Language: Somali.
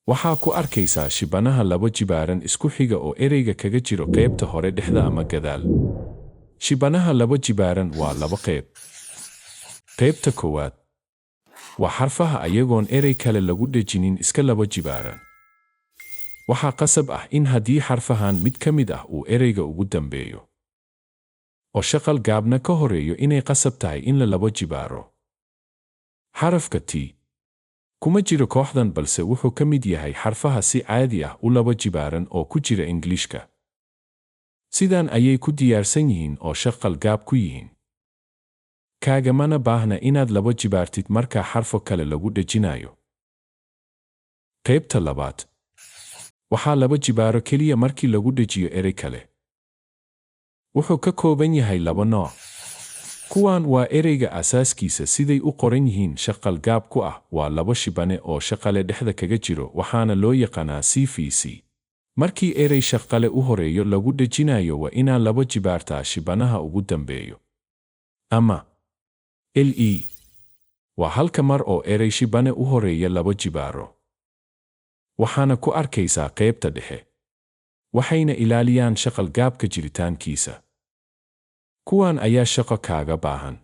Waxaa ku arkaysaa shibanaha labo jibaaran isku xiga oo ereyga kaga jiro qeybta hore, dhexda ama gadaal. Shibanaha labo jibaaran waa laba qeyb. Qaybta koowaad waa xarfaha ayagoon erey kale lagu dhejinin iska labo jibaaran. Waxaa qasab ah in haddii xarfahan mid ka mid ah uu ereyga ugu dambeeyo oo shaqal gaabna ka horeeyo, inay qasab tahay in la labo jibaaro. Xarafka T kuma jiro kooxdan, balse wuxuu ka mid yahay xarfaha si caadi ah u labo jibaaran oo ku jira Ingiliishka. Sidan ayay ku diyaarsan yihiin oo shaqal gaab ku yihiin. Kaagamana baahna inaad labo jibaartid markaa xarfo kale lagu dhejinayo. Qaybta labaad waxaa laba jibaaro keliya markii lagu dhejiyo erey kale. Wuxuu ka kooban yahay laba nooc. Kuwan waa ereyga asaaskiisa siday u qoran yihiin shaqal gaab ku ah, waa labo shibane oo shaqale dhexda kaga jiro, waxaana loo yaqaanaa CVC. Markii erey shaqale u horeeyo lagu dhejinayo, waa inaa labo jibaartaa shibanaha ugu dambeeyo. Ama LE waa halka mar oo erey shibane u horeeya labo jibaaro. Waxaana ku arkaysaa qaybta dhexe. Waxayna ilaaliyaan shaqal gaabka jiritaankiisa. Kuwan ayaa shaqo kaaga baahan.